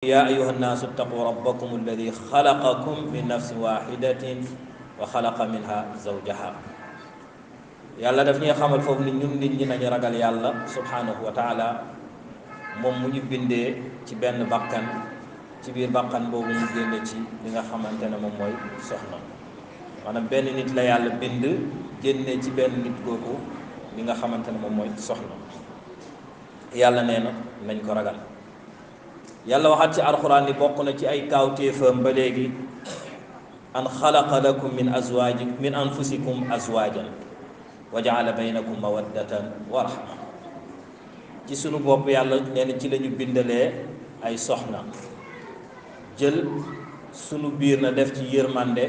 يا أيها الناس اتقوا ربكم الذي خلقكم من نفس واحدة وخلق منها زوجها yàlla daf ñuy xamal foofu ni ñun nit ñi nañu ragal yàlla subhanahu wa taala moom mu ñu bindee ci benn bakkan ci biir bakkan boobu mu génne ci li nga xamante ne moom mooy soxna maanaam benn nit la yàlla bind génne ci benn nit googu li nga xamante ne moom mooy soxna yàlla nee na nañ ko ragal yàlla waxaat ci alxuraan ni bokk na ci ay kaawteefam ba léegi an xalaqa lakum min anfusikum azwaajan wa jaala baynakum mawaddatan wa rahma ci sunu bopp yàlla nee na ci la ñu bindalee ay soxna jël sunu biir na def ci yërmande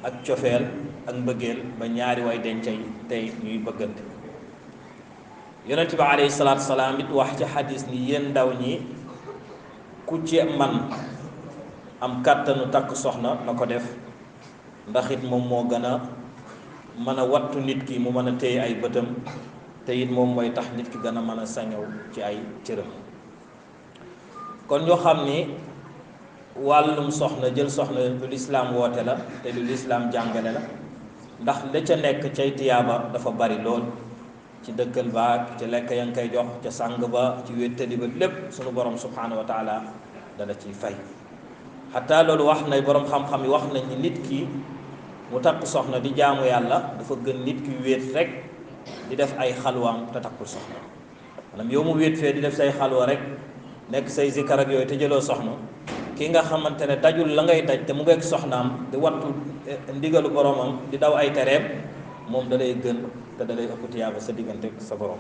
ak cofeel ak mbëggeel ba ñaari way dencay tey ñuy bëggante yonent bi alayhi salaatu salaam it wax ci xadis ni yéen ndaw ñi ku ci man am kàttanu takk soxna na ko def ndax it moom moo gën a mën a wattu nit ki mu mën a téye ay bëtam te it moom mooy tax nit ki gën a mën a sañaw ci ay cëram kon ñoo xam ni wàllum soxna jël soxna lu lislaam woote la te lu lislaam jàngale la ndax la ca nekk cay tiyaaba dafa bari lool ci dëkkal baag ci lekk ya nga koy jox ca sàng ba ci wéttali ba lépp sunu borom subhanahu wa taala dala ciy fay xataa loolu wax na borom xam-xam yi wax nañ ni nit ki mu takk soxna di jaamu yàlla dafa gën nit ki wéet rek di def ay xalwaam te takkul soxna maanaam yow mu wéet fee di def say xalwa rek nekk say zikkar ak yooyu te jëloo soxna ki nga xamante ne dajul la ngay daj te mu ngeeg soxnaam di wattu ndigalu boromam di daw ay tereem moom da lay gën te da lay ëpp tiyaaba sa diggante sa borom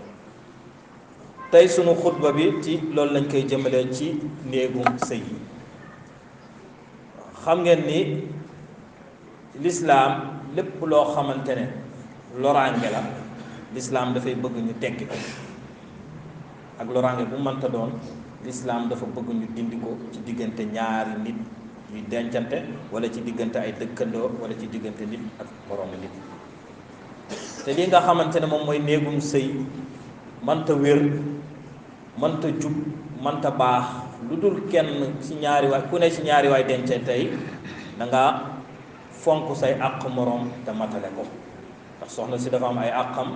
tey sunu xutba bi ci loolu lañ koy jëmalee ci néegum sëy yi xam ngeen ni lislaam lépp loo xamante ne loraange la lislaam dafay bëgg ñu tekki ko ak loraange bu mënta doon lislaam dafa bëgg ñu dindi ko ci diggante ñaari nit ñuy dencante wala ci diggante ay dëkkandoo wala ci diggante nit ak moroomu nit te li nga xamante ne moom mooy néegum sëy mënta wér mënta jub mënta baax lu dul kenn ci ñaari waay ku ne ci ñaari waay dencante tey da nga fonk say àq moroom te matale ko ndax soxna si dafa am ay àqam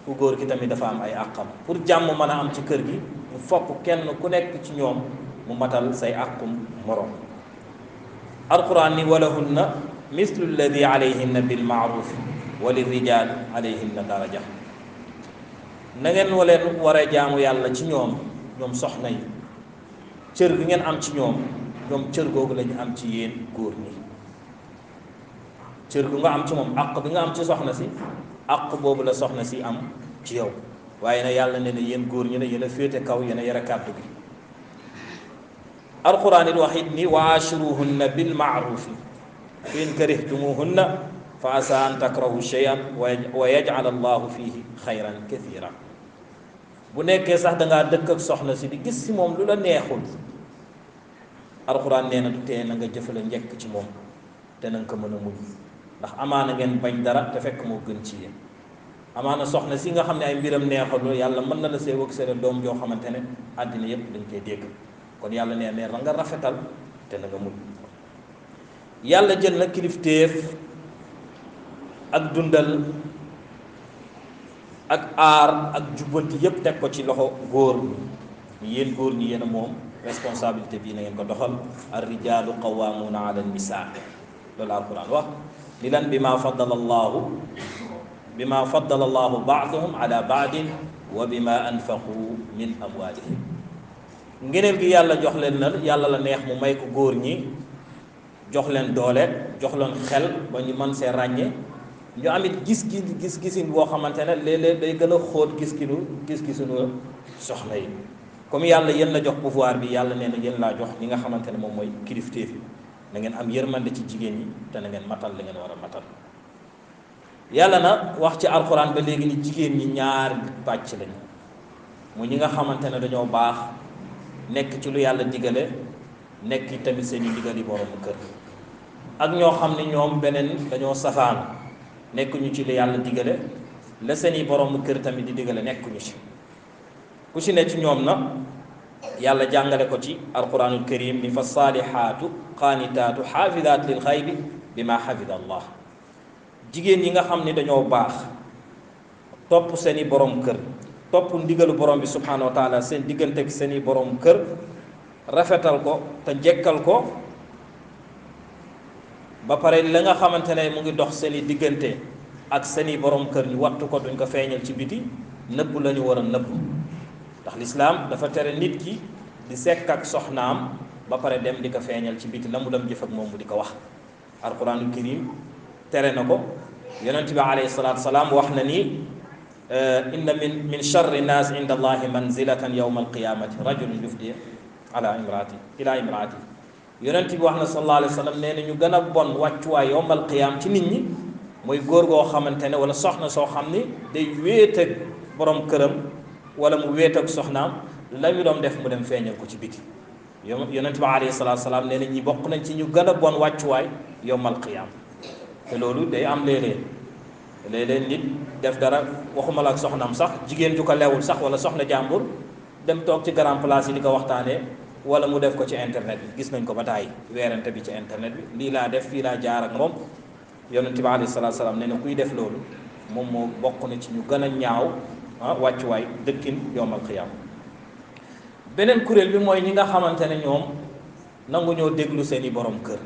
ku góor gi tamit dafa am ay àqam pour jàmm mën a am ci kër gi mu fokk kenn ku nekk ci ñoom mu matal say àqum moroom alquran ni walahunna mislu alladi alayhinna bil maaruf wa lirrijal alayhinna daraja na ngeen waleen war a jaamu yàlla ci ñoom soxna yi cër bi ngeen am ci ñoom cër googu la ñu am ci yéen góor ñi cër gu nga am ci moom àq bi nga am ci soxna si àq boobu la soxna si am ci yow waaye nag yàlla ne na yéen góor ñi ne yéen a féete kaw yéen a yore kàddu gi alquran it wax it ni wa ashiruhunna bil maarufi fa in karihtumuhunna fa asa an takrahu shay'an wa yaj'al allahu fihi xayran kathira bu nekkee sax dangaa dëkk ak soxna si di gis si moom lu la neexul alquran nee na du tee na nga jëfala njëkk ci moom te na nga ko mën a muñ ndax amaana ngeen bañ dara te fekk moo gën ci yéen amaana soxna si nga xam ne ay mbiram neexul yàlla mën na la see wëg seen doom joo xamante ne àddina yépp dañ koy dégg kon yàlla nee na nga rafetal te na nga muñ yàlla jël na kilifteef ak dundal ak aar ak jubbanti yépp teg ko ci loxo góor ñi yéen góor ñi yéen a moom responsabilité bii na ngeen ko doxal ar rijaalu qawwaamuuna ala nisaa loolu alquran wax li lan bi ma faddala allahu baadahum ala baadin wa bi ma anfaqu min amwaalihim ngeneel gi yàlla jox leen na yàlla la neex mu may ko góor ñi jox leen doole jox leen xel ba ñu mën see ràññe ñu amit gis-gisin boo xamante ne léeg-léeg day gën a xóot gis-gisunu soxna yi comme yàlla yéen la jox pouvoir bi yàlla nee na yéen laa jox ñi nga xamante ne moom mooy kilifteef yi na ngeen am yërmande ci jigéen ñi te na ngeen matal li ngeen war a matal yàlla na wax ci alxuraan ba léegi ni jigéen ñi ñaari pàcc lañu mu ñi nga xamante ne dañoo baax nekk ci lu yàlla digale nekk tamit seen i digali boroomu kër ak ñoo xam ne ñoom beneen dañoo safaan nekkuñu ci lu yàlla digale la seen i boroomu kër tamit di digale nekkuñu ci ku ci ne ci ñoom na yàlla jàngale ko ci alquranul karim ni fa saalihaatu qaanitaatu xaafidaat lil xaybi bi ma xafida allah jigéen yi nga xam ni dañoo baax topp seeni borom kër topp ndigalu borom bi subhanahu wa taala seen diggante ak seeni borom kër rafetal ko te jekkal ko ba pare la nga xamante ne mu ngi dox seeni diggante ak seeni borom kër ñu wattu ko duñ ko feeñal ci biti nëbb la ñu war a nëbb ndax lislaam dafa tere nit ki di sekk ak soxnaam ba pare dem di ko feeñal ci biti la mu dem jëf ak moom mu di ko wax alquranul karim tere na ko yonent bi alayhi salaatu salaam wax na ni inna min charri naas inda allahi manzilatan yawma alqiyamati rajulun yufdi ala imraati ila imraati yonent bi wax na sallallahu alayhi wa sallam nee na ñu gën a bon wàccuwaay yawmal qiyaam ci nit ñi mooy góor goo xamante ne wala soxna soo xam ni day wéet ak borom këram wala mu wéet ak soxnaam la ñu doon def mu dem feeñal ko ci biti yonent bi alayhi salaatu salaam nee na ñi bokk nañ ci ñu gën a bon wàccuwaay yawmal qiyaam te loolu day am léeg-léeg nit def dara waxuma la ak soxnaam sax jigéen ju ko lewul sax wala soxna jàmbur dem toog ci grand place yi di ko waxtaanee wala mu def ko ci internet bi gis nañ ko ba tàyyi weerante bi ci internet bi lii laa def fii laa jaar ak moom yonent bi alayhi salaatu salaam nee na kuy def loolu moom moo bokk na ci ñu gën a ñaaw wàccuwaay dëkkin yawmal qiyaam beneen kuréel bi mooy ñi nga xamante ne ñoom nangu ñoo déglu seeni borom kër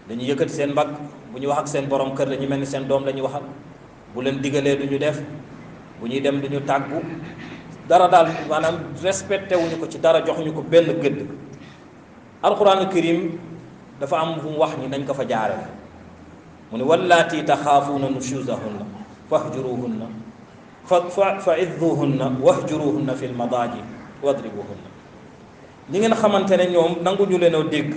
dañuy yëkkati seen mbagg bu ñu wax ak seen borom kër dañu mel ni seen doom la ñuy waxal bu leen digalee du ñu def bu ñuy dem du ñu tàggu dara daal maanaam respecté wuñu ko ci dara joxuñu ko benn gëdd alquranul karim dafa am fu mu wax ni nañ ko fa jaare mu ne wallaati taxaafuuna nushuzahunna fahjuruhunna fa idduhunna wahjuruhunna fi lmadaaji wadribuhunna ñi ngeen xamante ne ñoom nangu ñu leen a dégg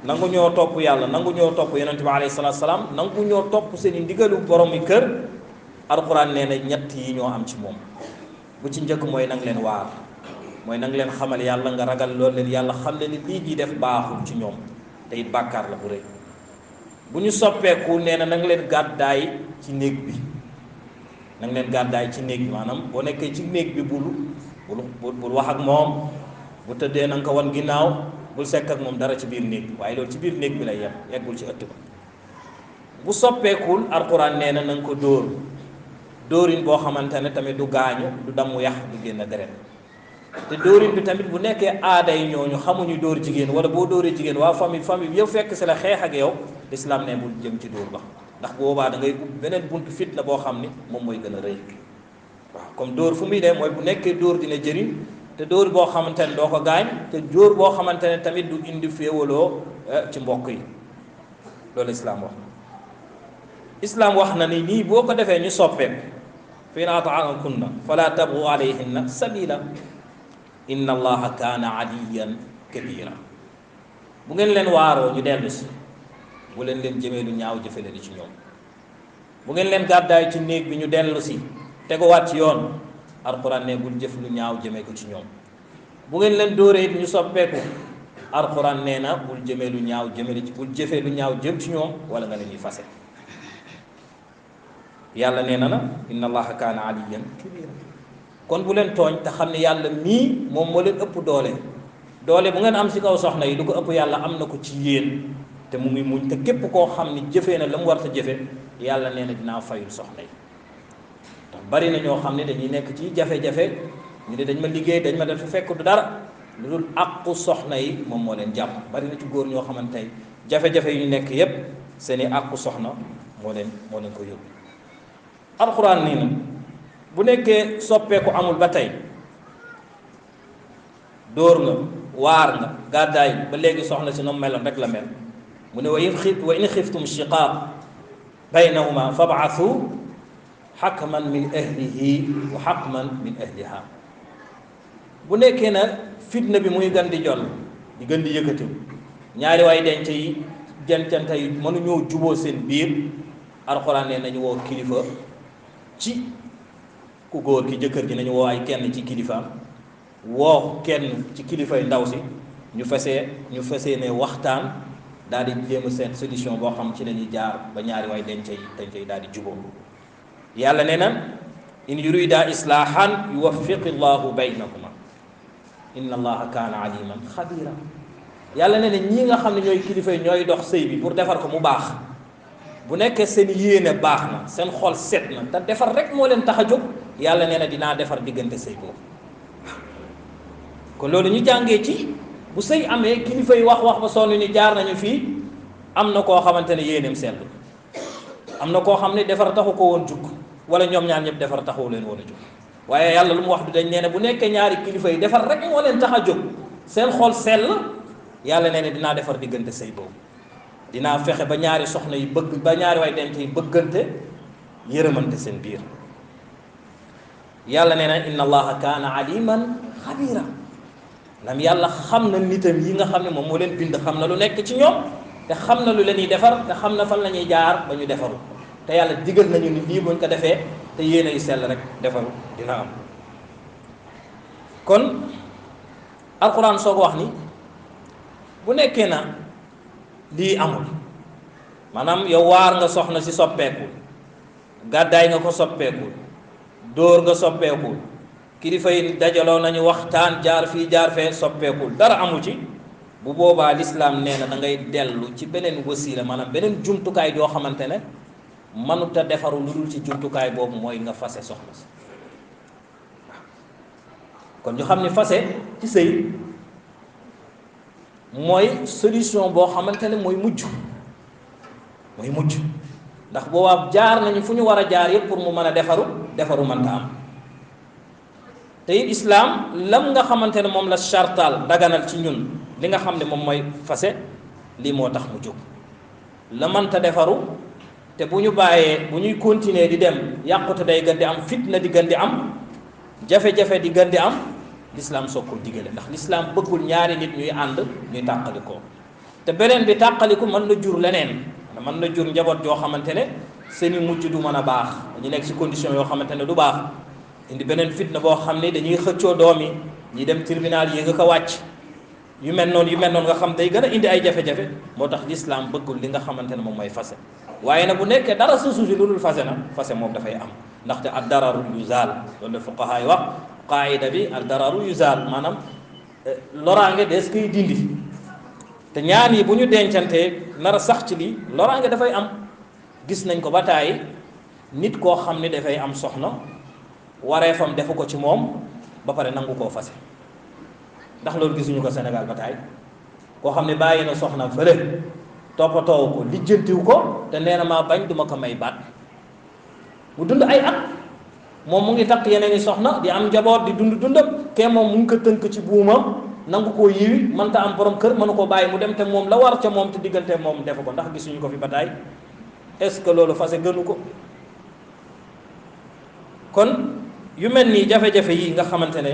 nangu ñoo topp yàlla nangu ñoo topp yonente bi alayhi salaatu salaam nangu ñoo topp seen i ndigalu borom yi kër alquran nee na ñett yi ñoo am ci moom bu ci njëkk mooy nang leen waar mooy nang leen xamal yàlla nga ragal loolu leen yàlla xam ne ni lii ñuy def baaxul ci ñoom te it bàkkaar la bu rëy bu ñu soppeeku nee na nang leen gàddaay ci néeg bi nang leen gàddaay ci néeg bi maanaam boo nekkee ci néeg bi bul wax ak moom bu tëddee na nga ko wan ginnaaw bul sekk ak moom dara ci biir néeg bi waaye loolu ci biir néeg bi lay yem yeggul ci ëtt ba bu soppeekul alquran nee na nga ko dóorin boo xamante ne tamit du gaañu du damu yax du génn deret te dóorin bi tamit bu nekkee aada yi ñooñu xamuñu dóor jigéen wala boo dóoree jigéen waa famille yëpp fekk si la xeex ak yow lislaam ne bul jëm ci dóor ba ndax boobaa da ngay ub beneen buntu fitna boo xam ni moom mooy gën a rëy waaw comme dóor fu muy dee mooy bu nekkee dóor dina jëriñ te dóor boo xamante ne doo ko gaañ te dóor boo xamante ne tamit du indi féewaloo ci mbokk yi loolu islaam wax na ni nii boo ko defee ñu soppeeku fa in ata'anakunna fala tabghu alayhinna sabila inna allaha kaana aliyan kabira bu ngeen leen waaroo ñu dellu si bu leen jëmee lu ñaaw jëfale li ci ñoom bu ngeen leen gàddaay ci néeg bi ñu dellu si teguwaat ci yoon alquran ne bul jëf lu ñaaw jëmee ko ci ñoom bu ngeen leen dóoree it ñu soppeeku alquran nee na bul jëmee lu ñaaw jëmale ci bul jëfee lu ñaaw jëm ci ñoom wala nga leen ñuy fase yàlla nee na inna allaha kaana aliyan kabira kon bu leen tooñ te xam ne yàlla mii moom moo leen ëpp doole bu ngeen am ci kaw soxna yi du ko ëpp yàlla am na ko ci yéen te mu ngi muñ te képp koo xam ni jëfee na la mu war ta jëfe yàlla nee na dinaa fayul soxna yi tax bari na ñoo xam ne dañuy nekk ci jafe-jafe ñu ne dañ ma liggéey dañ ma def fekk du dara lu dul àqu soxna yi moom moo leen jàpp bari na ci góor ñoo xamante ne jafe-jafe yu ñu nekk yépp seeni àqu soxna moo leen ko yóbbu alxuraan nii na bu nekkee soppeeku amul ba tey dóor nga waar nga gàddaay ba léegi soxna si noonu meloon rek la mel mu ne wa in xiftum shiqaaq baynahuma fab'athu xakman min ahlihi wa xakman min ahliha bu nekkee na fitna bi muy gën di jol di gën di yëkkatiw ñaari waay denc yi dencante yi mënuñoo juboo seen biir alxuraan ne nañu woo kilifa ci ku góor ki jëkkër ji nañu woo ay kenn ci kilifaam woo kenn ci kilifay ndaw si ñu fesee ne waxtaan daal di jéem a seen solution boo xam ci la ñuy jaar ba ñaari waay denc yi daal di juboo yàlla nee na in yurida islaahan yuwaffiqi llahu baynahuma inna allaha kaana aliman xabira. yàlla ne ne ñii nga xam ne ñooy kilifa yi ñooy dox sëy bi pour defar ko mu baax, bu nekkee seen yéene baax na, seen xol set na te defar rek moo leen tax a jóg, yàlla nee na dinaa defar diggante sëy boobu. kon loolu ñu jàngee ci bu sëy amee kilifa yi wax ba sonn ni jaar nañu fii, am na koo xamante ne yéeneem sell, am na koo xam ne defar taxu ko woon jug, wala ñoom ñaar ñëpp defar taxu leen woon a jug. waaye yàlla lu mu wax du dañ nee ne bu nekkee ñaari kilifa yi defar rek moo leen tax a jóg, seen xol sell, yàlla nee ne dinaa defar diggante sëy boobu. dinaa fexe ba ñaari soxna yi bëgg, ba ñaari way denc yi bëggante, yërëmante seen biir. yàlla nee na inna allaha kaana aliman xabira. nam yàlla xam na nitam yi nga xam ne moom moo leen bind, xam na lu nekk ci ñoom, te xam na lu leen di defar, te xam na fan la ñuy jaar ba ñu defaru. te yàlla digal nañu ni lii buñ ko defee te yéene yu sell rek defaru dina am. kon alquran soo ko wax ni bu nekkee na lii amul, maanaam yow waar nga soxna si soppeekul, gàddaay nga ko soppeekul, dóor nga soppeekul, kilifa yi dajaloo nañu waxtaan jaar fii jaar fee soppeekul, dara amu ci, bu boobaa lislaam nee na da ngay dellu ci beneen wasiila, maanaam beneen jumtukaay joo xamante ne mënut a defaru lu dul ci jumtukaay boobu, mooy nga fase soxna si. kon ñu xam ni fase ci sëy mooy solution boo xamante ne mooy mujj, ndax boobaa jaar nañu fu ñu war a jaar yëpp pour mu mën a defaru mënta am. te it islaam lam nga xamante ne moom la chartal daganal ci ñun, li nga xam ne moom mooy fase, lii moo tax mu jóg. la mënta defaru, te bu ñu bàyyee, bu ñuy continuer di dem, yàqute day gën di am, fitna di gën di am, jafe-jafe di gën di am, lislaam soog digale. ndax lislaam bëggul ñaari nit ñuy ànd ñuy tàqalikoo. te beneen bi tàqaliku mën na jur leneen, mën na jur njaboot joo xamante ne seeni mujj du mën a baax, dañu nekk ci condition yoo xamante ne du baax, indi beneen fitna boo xam ne dañuy xëccoo doom yi, ñi dem tribunal yi nga ko wàcc, yu mel noonu nga xam day gën a indi ay jafe-jafe. moo tax lislaam bëggul li nga xamante ne moom mooy fase. waaye nag bu nekkee dara sa suufi lu dul fase na, fase moom dafay am, ndaxte ad dararu yuzaal, loolu la fuqahaa yi wax, qaayida bi ad dararu yuzaal, maanaam loraange des koy dindi. te ñaar yi bu ñu dencantee nar a sax ci lii, loraange dafay am. gis nañ ko ba tàyyi nit koo xam ne dafay am soxna, wareefam defu ko ci moom, ba pare nangu koo fase. ndax loolu gisuñu ko Sénégal ba tàyyi, koo xam ne bàyyi na soxna fële, toppatoowu ko, lijjantiw ko, te nee na maa bañ duma ko may baat. mu dund ay at, moom mu ngi takk yeneen i soxna, di am njaboot, di dundam, ke moom mu ngi ko tënk ci buumam, nangu koo yiwi, mënta am borom kër, mënu koo bàyyi mu dem, te moom la war ca moom te diggante moom defu ko. ndax gisuñu ko fi ba tàyyi. est-ce que loolu fase gënu ko? kon yu mel nii jafe-jafe yi nga xamante ne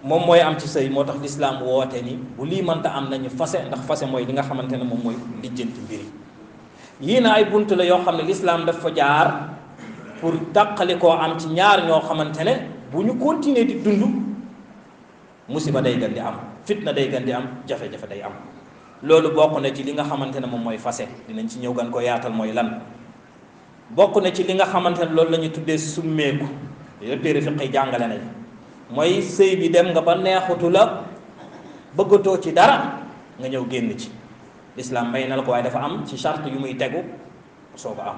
moom mooy am ci sëy, moo tax lislaam woote ni bu lii mënta am nañu fase, ndax fase mooy li nga xamante ne moom mooy lijjanti mbiri yii. na ay bunt la yoo xam ne lislaam daf fa jaar pour tàqali koo am ci ñaar ñoo xamante ne bu ñu continuer di dund, musiba day gën di am, fitna day gën di am, jafe-jafe day am. loolu bokk na ci li nga xamante ne moom mooy fase. dinañ ci ñëw gan ko yaatal mooy lan. bokk na ci li nga xamante ne loolu la ñu tuddee summeeku, yooyu téere fiq yi jàngale nañ, mooy sëy bi dem nga ba neexutu la, bëggatoo ci dara, nga ñëw génn ci. lislaam may na la ko, waaye dafa am ci charte yu muy tegu soo ko am.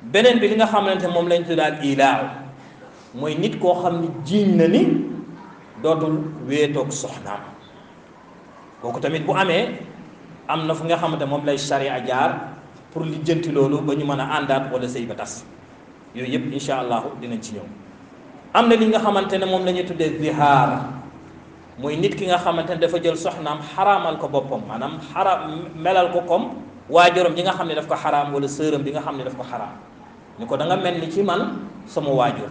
beneen bi li nga xamante moom lañ tuddaal ilaaw, mooy nit koo xam ni jiiñ na ni dootul wéetoog soxnaam. kooku tamit bu amee, am na fu nga xamante moom lay sharia jaar pour li jënti loolu ba ñu mën a àndaat wala sëy ba tas. yooyu yëpp incha allahu dinañ ci ñëw. am na li nga xamante ne moom la ñuy tuddee zihaar, mooy nit ki nga xamante ne dafa jël soxnaam xaraamal ko boppam, maanaam melal ko comme waajuram bi nga xam ne daf ko xaraam, wala sëram bi nga xam ne daf ko xaraam, ni ko da nga mel ni ci man sama waajur.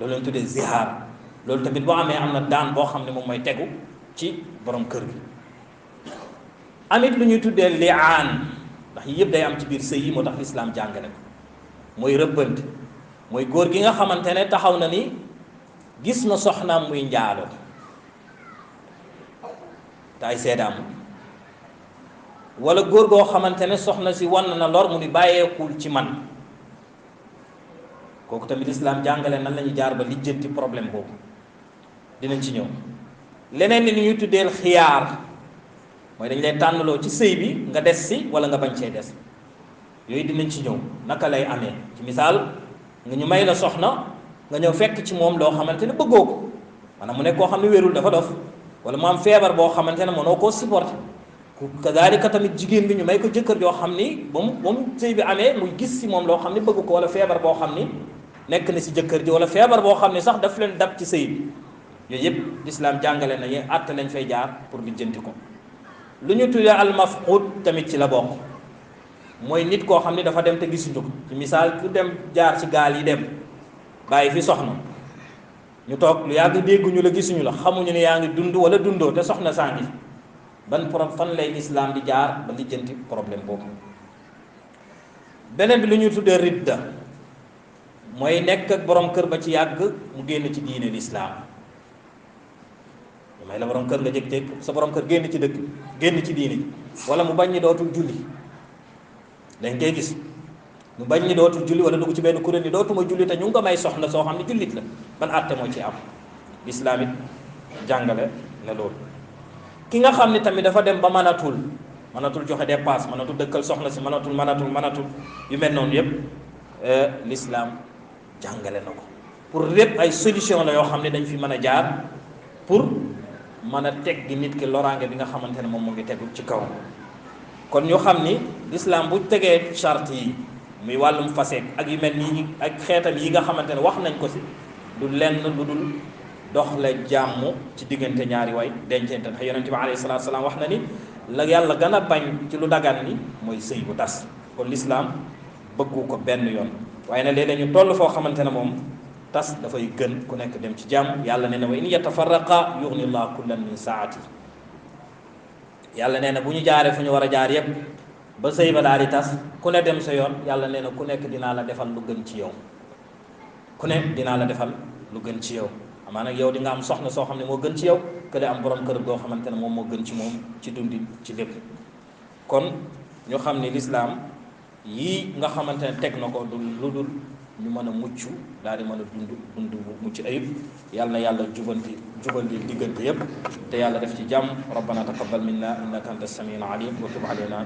loolu lañ tuddee zihaar. loolu tamit boo amee, am na daan boo xam ne moom mooy tegu ci borom kër gi. amit lu ñuy tuddee liaan, ndax yëpp day am ci biir sëy yi, moo tax lislaam jàngale ko. mooy rëbbant, mooy góor gi nga xamante ne taxaw na ni gis na soxnaam muy njaaloo te ay seedaam, wala góor goo xamante ne soxna si wan na lor mu ni bàyyeekul ci man. kooku tamit lislaam jàngale nan la ñuy jaar ba lijjanti problème boobu. dinañ ci ñëw. leneen ni ñuy tuddeel xiyaar mooy dañ lay tànnaloo ci sëy bi nga des si wala nga bañ cee des, yooyu dinañ ci ñëw naka lay amee. ci misaal nga ñu may la soxna nga ñëw fekk ci moom loo xamante ne bëggoo ko, maanaam mu nekk koo xam ne wérul dafa dof, wala mu am feebar boo xamante ne mënoo koo supporter. kadaalika tamit jigéen bi ñu may ko jëkkër joo xam ni ba mu sëy bi amee muy gis si moom loo xam ne bëgg ko, wala feebar boo xam ni nekk na si jëkkër ji, wala feebar boo xam ne sax daf leen dab ci sëy bi. yooyu yëpp lislaam jàngale na yéen àtte lañ fay jaar pour lijjanti ko. lu ñu tuddee almafqud tamit ci la bokk, mooy nit koo xam ne dafa dem te gisuñu ko. ci misaal ku dem jaar ci gaal yi dem bàyyi fi soxna, ñu toog lu yàgg dégguñu la gisuñu la, xamuñu ne yaa ngi dund wala dundoo te soxna saa ngi ban fan lay lislaam di jaar ba lijjanti problème boobu. beneen bi lu ñuy tuddee ridda mooy nekk ak borom kër ba ci yàgg mu génn ci diine lislaam. ñu may la borom kër nga jëkk sa borom kër génn ci dëkk, génn ci diine, wala mu bañ ñi dootul julli. dañ koy gis mu bañ ñi dootul julli, wala dugg ci benn kuréel ni dootuma julli, te ñu ngi ko may soxna soo xam ne jullit la. ban àtte moo ci am? lislaam it jàngale ne loolu. ki nga xam ne tamit dafa dem ba mënatul joxe dépasse, mënatul dëkkal soxna si, mënatul yu mel noonu yëpp lislaam jàngale na ko. pour lépp ay solution la yoo xam ne dañ fi mën a jaar pour mën a teggi nit ki loraange bi nga xamante ne moom mu ngi tegu ci kaw. kon ñu xam ni lislaam bu tegee charte yi muy wàllum fase ak yu mel nii ak xeetam yi nga xamante ne wax nañ ko si, du lenn lu dul doxle jàmm ci diggante ñaari way dencente. ndax yonente bi alayhi salaatu salaam wax na ni la yàlla gën a bañ ci lu dagan ni mooy sëy bu tas. kon lislaam bëggu ko benn yoon, waaye nag léeg-léeg ñu toll foo xamante ne moom tas dafay gën ku nekk dem ci jàmm. yàlla nee na wa in yatafarraqa yughni llahu kullan min saati. yàlla nee na bu ñu jaaree fu ñu war a jaar yépp ba sëy ba daal di tas, ku ne dem sa yoon, yàlla nee na ku nekk dinaa la defal lu gën ci yow. ku ne dinaa la defal lu gën ci yow. amaa nag yow di nga am soxna soo xam ne moo gën ci yow, kële am borom kër goo xamante ne moom moo gën ci moom ci dundi ci lépp. kon ñu xam ni lislaam yii nga xamante ne teg na ko du lu dul ñu mën a mucc daal di mën a dund bu mucc ayib. yàlla na yàlla jubal diggante yépp te yàlla def ci jàmm. rabbana taqabbal minna innaka anta samiul alim wa tub alayna